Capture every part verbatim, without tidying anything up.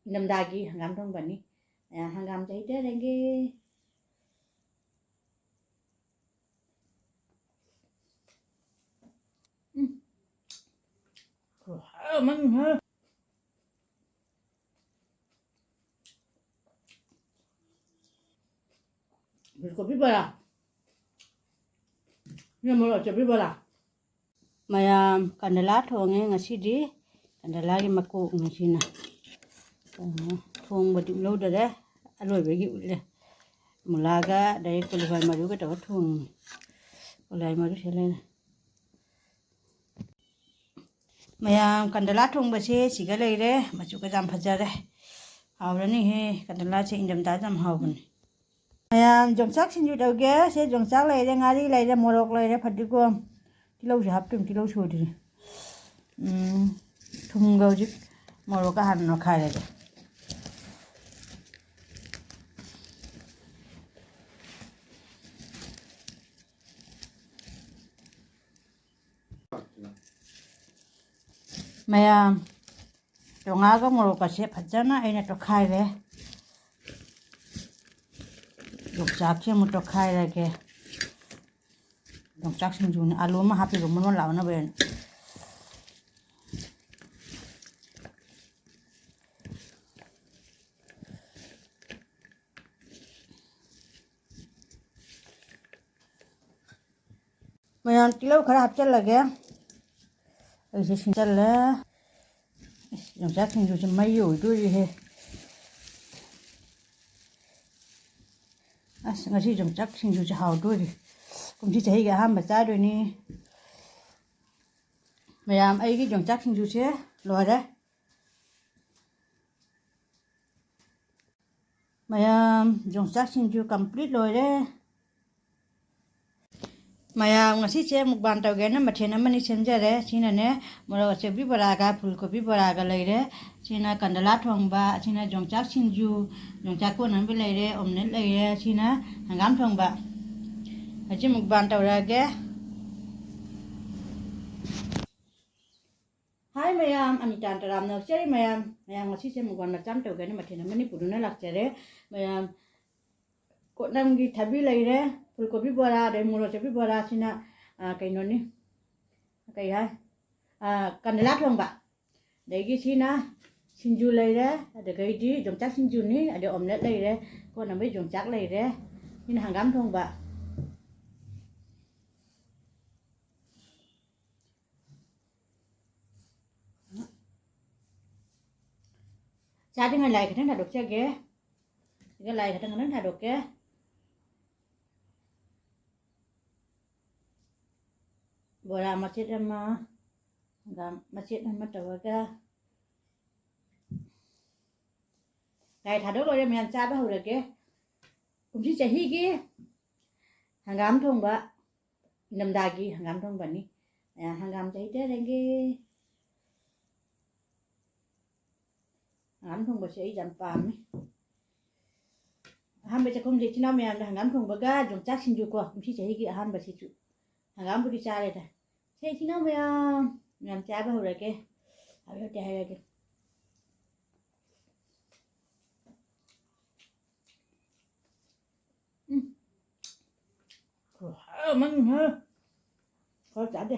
ꯏꯪꯊꯝꯊꯥꯒꯤ ꯍꯪꯒꯥꯝ ꯊꯣꯡꯕꯅꯤ꯫ ꯑ, ꯍꯪꯒꯥꯝꯁꯦ ꯍꯩꯖꯔꯒꯦ꯫ ꯎꯝ꯫ ꯈꯨꯍꯥꯎ ꯑꯃꯅꯤꯍꯦ꯫ ꯀꯣꯕꯤ ꯕꯣꯔꯥ꯫ ꯁꯤꯅ ꯃꯣꯔꯣꯛ ꯑꯇꯦꯛꯄꯤ ꯕꯣꯔꯥ꯫ ꯃꯌꯥꯝ ꯀꯟꯗꯂꯥ ꯊꯣꯡꯉꯦ ꯉꯁꯤꯗꯤ꯫ ꯀꯟꯗꯂꯥꯒꯤ ꯃꯀꯣꯛꯅꯤ ꯁꯤꯅ꯫ ꯀꯩꯅꯣ, ꯊꯣꯡꯕꯗꯤ ꯎꯠꯍꯧꯗꯔꯦ, ꯑꯂꯣꯏꯕꯒꯤ ꯎꯠꯂꯦ꯫ ꯃꯨꯂꯥꯒ ꯑꯗꯩ ꯀꯣꯂꯤ ꯍꯋꯥꯏ ꯃꯔꯨꯒ ꯇꯧꯔ ꯊꯣꯡꯉꯤ꯫ ꯀꯣꯂꯤ ꯍꯋꯥꯏ ꯃꯔꯨ ꯁꯤ ꯂꯩꯔꯦ꯫ ꯃꯌꯥꯝ ꯀꯟꯗꯂꯥ ꯊꯣꯡꯕꯁꯦ ꯁꯤꯒ ꯂꯩꯔꯦ꯫ ꯃꯆꯨꯒ ꯌꯥꯝ ꯐꯖꯔꯦ꯫ ꯍꯥꯎꯔꯅꯤꯍꯦ, ꯀꯟꯗꯂꯥꯁꯦ ꯏꯪꯊꯝꯊꯥꯗ ꯌꯥꯝ ꯍꯥꯎꯕꯅꯦ꯫ ꯃꯌꯥꯝ ꯌꯣꯡꯆꯥꯛ ꯁꯤꯡꯖꯨ ꯇꯧꯒꯦ꯫ ꯁꯦ ꯌꯣꯡꯆꯥꯛ ꯂꯩꯔꯦ, ꯉꯥꯔꯤ ꯂꯩꯔꯦ, ꯃꯣꯔꯣꯛ ꯂꯩꯔꯦ, ꯐꯗꯤꯒꯣꯝ꯫ ꯇꯤꯜꯍꯧꯁꯦ ꯍꯥꯞꯇꯣꯏꯅꯤ, ꯇꯤꯜꯍꯧ ꯁꯣꯏꯗ꯭ꯔꯤ꯫ ꯎꯝ, ꯊꯨꯝꯒ ꯍꯧꯖꯤꯛ ꯃꯣꯔꯣꯛꯀ ꯍꯥꯟꯅ ꯅꯣꯏꯈꯥꯏꯔꯒꯦ꯫ ꯃꯌꯥꯝ, ꯆꯣꯉꯥꯒ ꯃꯣꯔꯣꯛꯀꯁꯦ ꯐꯖꯅ ꯑꯩꯅ ꯇꯣꯠꯈꯥꯏꯔꯦ꯫ ꯌꯣꯡꯆꯥꯛꯁꯦ ꯑꯃꯨꯛ ꯇꯣꯠꯈꯥꯏꯔꯒꯦ꯫ ꯌꯣꯡꯆꯥꯛ ꯁꯤꯡꯖꯨꯅꯦ, ꯑꯂꯨ ꯑꯃ ꯍꯥꯞꯄꯤꯕ ꯃꯣꯟ ꯃꯣꯟ ꯂꯥꯎꯅꯕꯅ꯫ ꯃꯌꯥꯝ ꯇꯤꯜꯍꯧ ꯈꯔ ꯍꯥꯞꯆꯤꯜꯂꯒꯦ꯫ ꯑꯩꯁꯦ ꯁꯤꯡꯆꯜꯂꯦ꯫ ꯑꯁ, ꯌꯣꯡꯆꯥꯛ ꯁꯤꯡꯖꯨꯁꯦ ꯃꯩ ꯑꯣꯏꯗꯣꯔꯤꯍꯦ꯫ ꯑꯁ, ꯉꯁꯤ ꯌꯣꯡꯆꯥꯛ ꯁꯤꯡꯖꯨꯁꯦ ꯍꯥꯎꯗꯣꯔꯤ꯫ ꯀꯨꯝꯁꯤ ꯆꯍꯤꯒꯤ ꯑꯍꯥꯟꯕ ꯆꯥꯗꯣꯏꯅꯤ꯫ ꯃꯌꯥꯝ, ꯑꯩꯒꯤ ꯌꯣꯡꯆꯥꯛ ꯁꯤꯡꯖꯨꯁꯦ ꯂꯣꯏꯔꯦ꯫ ꯃꯌꯥꯝ, ꯌꯣꯡꯆꯥꯛ ꯁꯤꯡꯖꯨ complete ꯂꯣꯏꯔꯦ꯫ ꯃꯌꯥꯝ, ꯉꯁꯤꯁꯦ mukbang ꯇꯧꯒꯦꯅ ꯃꯊꯦꯜ ꯑꯃꯅꯤ ꯁꯦꯝꯖꯔꯦ꯫ ꯁꯤꯅꯅꯦ, ꯃꯣꯔꯣꯛ ꯑꯇꯦꯛꯄꯤ ꯕꯣꯔꯥꯒ ꯐꯨꯜ ꯀꯣꯕꯤ ꯕꯣꯔꯥꯒ ꯂꯩꯔꯦ꯫ ꯁꯤꯅ ꯀꯟꯗꯂꯥ ꯊꯣꯡꯕ, ꯁꯤꯅ ꯌꯣꯡꯆꯥꯛ ꯁꯤꯡꯖꯨ, ꯌꯣꯡꯆꯥꯛ ꯀꯣꯟꯅꯕ ꯂꯩꯔꯦ, omelette ꯂꯩꯔꯦ꯫ ꯁꯤꯅ ꯍꯪꯒꯥꯝ ꯊꯣꯡꯕ꯫ ꯍꯧꯖꯤꯛ mukbang ꯇꯧꯔꯛꯑꯒꯦ꯫ ꯍꯥꯏ꯫ ꯃꯌꯥꯝ, ꯑꯅꯤꯇꯥꯟ ꯇꯔꯥꯝꯅ ꯂꯧꯆꯔꯤ ꯃꯌꯥꯝ꯫ ꯃꯌꯥꯝ, ꯉꯁꯤꯁꯦ ꯃꯨꯛꯕꯥꯡ ꯃꯆꯥ ꯑꯃ ꯇꯧꯒꯦꯅ ꯃꯊꯦꯜ ꯑꯃꯅꯤ ꯄꯨꯗꯨꯅ ꯂꯥꯛꯆꯔꯦ꯫ ꯃꯌꯥꯝ, ꯀꯣꯠꯅꯝꯒꯤ ꯊꯕꯤ ꯂꯩꯔꯦ, ꯐꯨꯜ ꯀꯣꯕꯤ ꯕꯣꯔꯥ, ꯑꯗꯩ ꯃꯣꯔꯣꯛ ꯑꯇꯦꯛꯄꯤ ꯕꯣꯔꯥꯁꯤꯅ, ꯑ, ꯀꯩꯅꯣꯅꯤ, ꯀꯩ ꯍꯥꯏ, ꯑ, ꯀꯟꯗꯂꯥ ꯊꯣꯡꯕ꯫ ꯑꯗꯒꯤ ꯁꯤꯅ ꯁꯤꯡꯖꯨ ꯂꯩꯔꯦ, ꯑꯗꯨꯗꯒꯤꯗꯤ ꯌꯣꯡꯆꯥꯛ ꯁꯤꯡꯖꯨꯅꯤ, ꯑꯗꯩ omelette ꯂꯩꯔꯦ, ꯀꯣꯠꯅꯕ ꯌꯣꯡꯆꯥꯛ ꯂꯩꯔꯦ, ꯁꯤꯅ ꯍꯪꯒꯥꯝ ꯊꯣꯡꯕ꯫ ꯆꯥꯗ꯭ꯔꯤꯉꯩ ꯂꯥꯏ ꯈꯤꯇꯪ ꯊꯥꯗꯣꯛꯆꯒꯦ꯫ ꯁꯤꯒ ꯂꯥꯏ ꯈꯤꯇꯪ ꯈꯤꯇꯪ ꯊꯥꯗꯣꯛꯀꯦ꯫ ꯕꯣꯔꯥ ꯃꯆꯦꯠ ꯑꯃ, ꯍꯪꯒꯥꯝ ꯃꯆꯦꯠ ꯑꯃ ꯇꯧꯔꯒ ꯂꯥꯏ ꯊꯥꯗꯣꯛ ꯂꯣꯏꯔꯦ ꯃꯌꯥꯝ, ꯆꯥꯕ ꯍꯧꯔꯒꯦ꯫ ꯀꯨꯝꯁꯤ ꯆꯍꯤꯒꯤ ꯍꯪꯒꯥꯝ ꯊꯣꯡꯕ, ꯏꯪꯊꯝꯊꯥꯒꯤ ꯍꯪꯒꯥꯝ ꯊꯣꯡꯕꯅꯤ꯫ ꯑ, ꯍꯪꯒꯥꯝꯁꯦ ꯍꯩꯊꯔꯒꯦ꯫ ꯍꯪꯒꯥꯝ ꯊꯣꯡꯕꯁꯦ ꯑꯩ ꯌꯥꯝ ꯄꯥꯝꯃꯤ꯫ ꯑꯍꯥꯟꯕ ꯆꯥꯛꯈꯨꯝꯁꯦ ꯏꯆꯤꯟ ꯏꯅꯥꯎ ꯃꯌꯥꯝꯅ ꯍꯪꯒꯥꯝ ꯊꯣꯡꯕꯒ ꯌꯣꯡꯆꯥꯛ ꯁꯤꯡꯖꯨꯀꯣ, ꯀꯨꯝꯁꯤ ꯆꯍꯤꯒꯤ ꯑꯍꯥꯟꯕꯁꯤꯁꯨ꯫ ꯍꯪꯒꯥꯝꯕꯨꯗꯤ ꯆꯥꯔꯦꯗ꯫ ꯁꯦ ꯏꯆꯤꯟ ꯏꯅꯥꯎ ꯃꯌꯥꯝ, ꯃꯌꯥꯝ ꯆꯥꯕ ꯍꯧꯔꯒꯦ꯫ ꯍꯥꯎꯏ ꯍꯥꯎꯇꯦ ꯍꯥꯏꯔꯒꯦ꯫ ꯎꯝ꯫ ꯈꯨꯍꯥꯎ ꯑꯃꯅꯤꯍꯦ꯫ ꯈꯔ ꯆꯥꯗꯦ꯫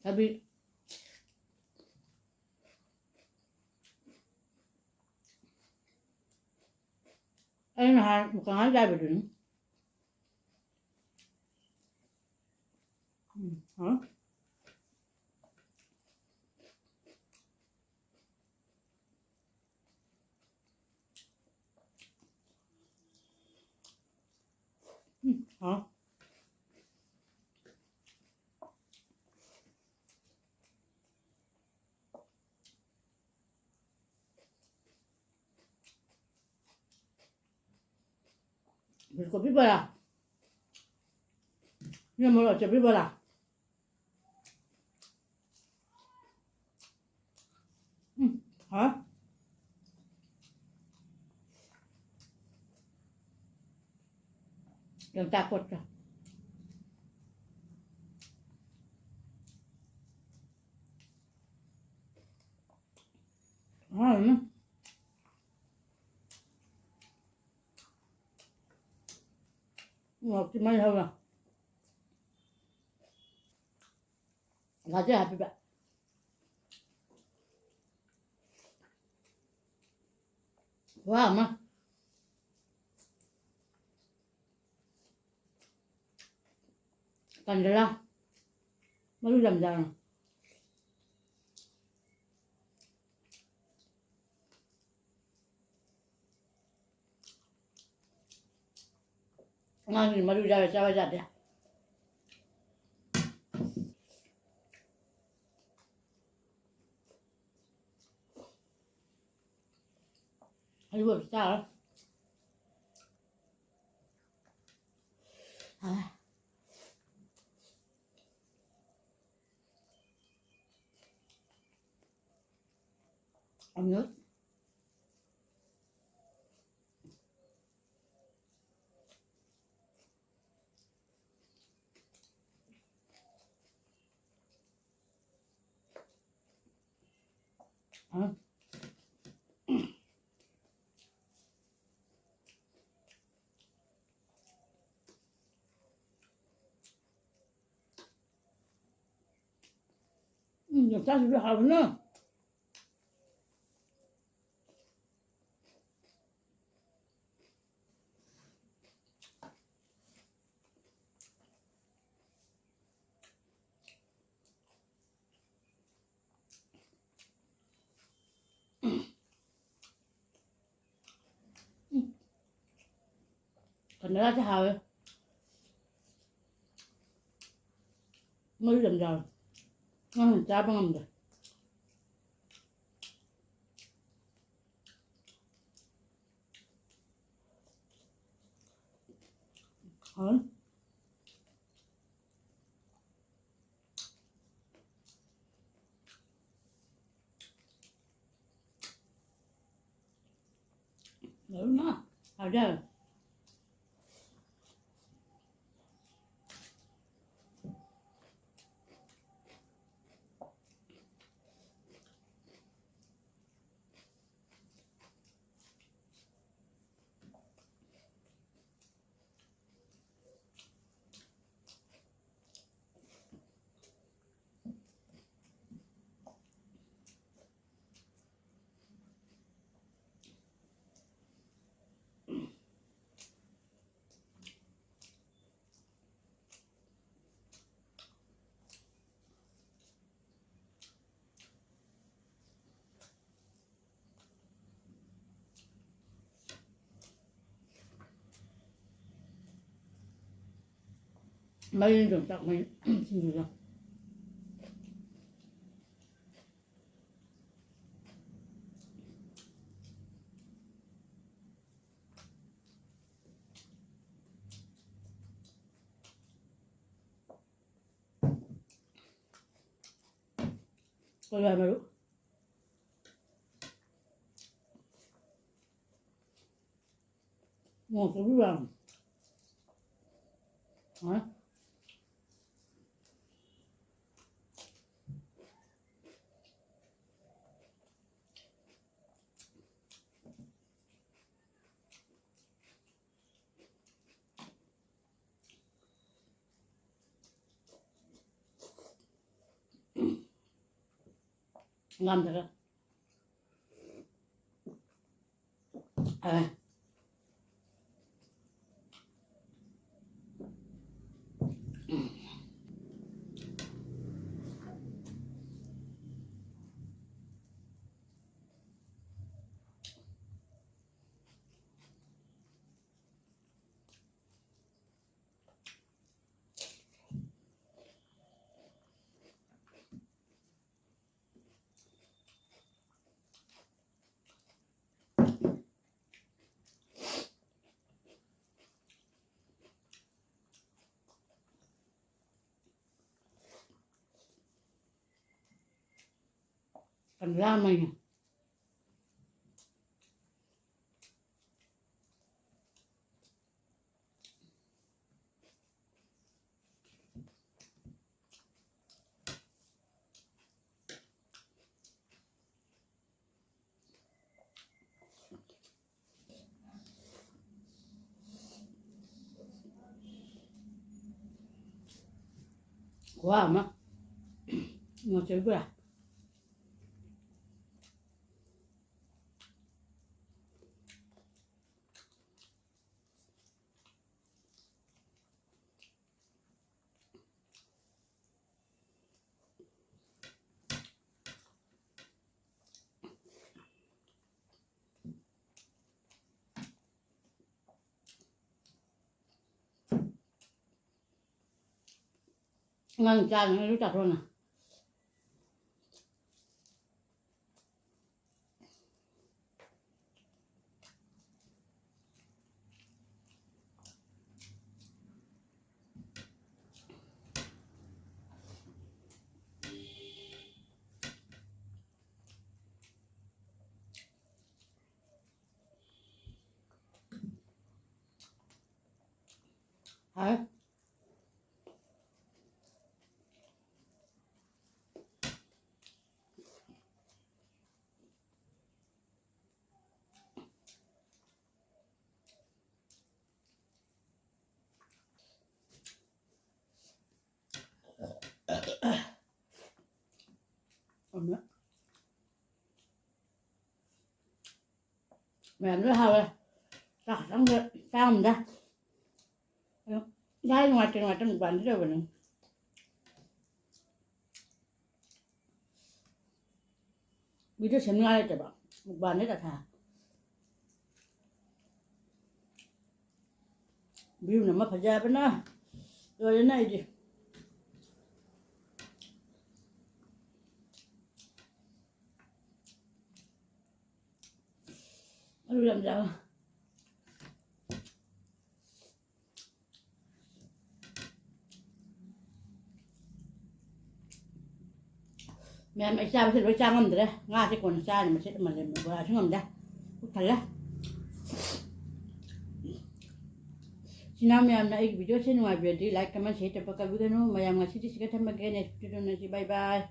ꯊꯕꯤ꯫ ꯑꯩ ꯅꯍꯥꯟ ꯀꯪꯉꯥ ꯆꯥꯏꯕꯗꯨꯅꯤ꯫ ꯎꯝ, ꯍꯥꯎ꯫ ꯎꯝ, ꯍꯥꯎ꯫ ꯀꯣꯕꯤ ꯕꯣꯔꯥ꯫ ꯁꯤꯅ ꯃꯣꯔꯣꯛ ꯑꯇꯦꯛꯄꯤ ꯕꯣꯔꯥ꯫ ꯎꯝ, ꯍꯥꯎ꯫ ꯌꯣꯡꯆꯥꯛ ꯀꯣꯠꯇꯣ꯫ ꯎꯝ꯫ ꯃꯣꯔꯣꯛꯇꯤ ꯃꯩ ꯍꯧꯔꯦ꯫ ꯒꯖꯔ ꯍꯥꯞꯄꯤꯕ꯫ ꯋꯥ ꯑꯃ꯫ ꯀꯟꯗꯂꯥ꯫ ꯃꯔꯨ ꯌꯥꯝ ꯌꯥꯎꯅ꯫ ꯑꯉꯥꯡꯁꯤꯡ ꯃꯔꯨ ꯌꯥꯎꯔ ꯆꯥꯕ ꯌꯥꯗꯦ꯫ ꯑꯩꯕꯨ ꯆꯥꯔꯣꯏ꯫ ꯑ꯫ ꯑꯃꯨꯛ꯫ ꯑ꯫ ꯎꯝ, ꯌꯣꯡꯆꯥꯛꯁꯤꯁꯨ ꯍꯥꯎꯕꯅ꯫ ꯀꯟꯗꯂꯥꯁꯦ ꯍꯥꯎꯋꯦ꯫ ꯃꯔꯨ ꯌꯥꯝ ꯌꯥꯎꯋꯦ꯫ ꯑꯉꯥꯡꯅ ꯆꯥꯕ ꯉꯝꯗꯦ꯫ ꯍꯥꯎꯋꯦ꯫ ꯂꯣꯏꯅ ꯍꯥꯏꯖꯔꯦ꯫ ꯃꯔꯤꯅꯤ ꯑꯗꯨꯝ ꯆꯥꯛ ꯃꯩ ꯁꯤꯡꯖꯨꯗꯣ꯫ ꯀꯣꯂꯥ ꯃꯔꯨ꯫ ꯃꯣꯔꯣꯛ ꯑꯇꯦꯛꯄ ꯌꯥꯝ꯫ ꯍꯥꯎꯋꯦ꯫ ꯂꯥꯝꯗꯔꯦ꯫ ꯑꯦ꯫ ꯌꯥꯝ ꯂꯥꯝꯃꯦ꯫ ꯈꯨꯍꯥꯎ ꯑꯃ꯫ ꯃꯣꯔꯣꯛ ꯑꯇꯦꯛꯄ꯫ ꯑꯉꯥꯡ ꯆꯥꯅ ꯑꯗꯨ ꯆꯥꯊꯣꯛꯅ꯫ ꯍꯥꯎ꯫ ꯑꯃ꯫ ꯃꯌꯥꯝ ꯂꯣꯏ ꯍꯥꯎꯋꯦ꯫ ꯆꯥꯛ ꯈꯇꯪꯗ ꯆꯥꯔꯝꯗ꯫ ꯑꯗꯣ ꯏꯁꯥ ꯅꯨꯡꯉꯥꯏꯇꯦ ꯅꯨꯡꯉꯥꯏꯇꯦ ꯃꯨꯛꯕꯥꯡꯗꯤ ꯇꯧꯕꯅꯤ꯫ ꯚꯤꯗꯤꯑꯣ ꯁꯦꯝꯅꯤꯡꯉꯥꯏ ꯂꯩꯇꯦꯕ꯫ ꯃꯨꯛꯕꯥꯡꯗꯤ ꯇꯧꯊꯥ꯫ ꯚ꯭ꯌꯨꯅ ꯑꯃ ꯐꯖꯕꯅ ꯂꯣꯏꯔꯦꯅꯦ ꯑꯩꯗꯤ꯫ ꯃꯔꯨ ꯌꯥꯝ ꯌꯥꯎꯋꯦ꯫ ꯃꯌꯥꯝ ꯑꯩ ꯆꯥꯕꯁꯦ ꯂꯣꯏ ꯆꯥ ꯉꯝꯗ꯭ꯔꯦ꯫ ꯉꯥꯁꯦ ꯀꯣꯟꯅ ꯆꯥꯔꯅꯤ꯫ ꯃꯆꯦꯠ ꯑꯃ ꯂꯦꯝꯃꯦ꯫ ꯕꯣꯔꯥꯁꯨ ꯉꯝꯗꯦ꯫ ꯄꯨꯛ ꯊꯜꯂꯦ꯫ ꯏꯆꯤꯟ ꯏꯅꯥꯎ ꯃꯌꯥꯝꯅ ꯑꯩꯒꯤ ꯚꯤꯗꯤꯑꯣꯁꯦ ꯅꯨꯡꯉꯥꯏꯕꯤꯔꯗꯤ like, comment, share ꯇꯧꯕ ꯀꯥꯎꯕꯤꯒꯅꯨ꯫ ꯃꯌꯥꯝ ꯉꯁꯤꯗꯤ ꯁꯤꯒ ꯊꯝꯃꯒꯦ꯫ Next ꯚꯤꯗꯤꯑꯣꯗ ꯎꯅꯁꯤ꯫ Bye bye꯫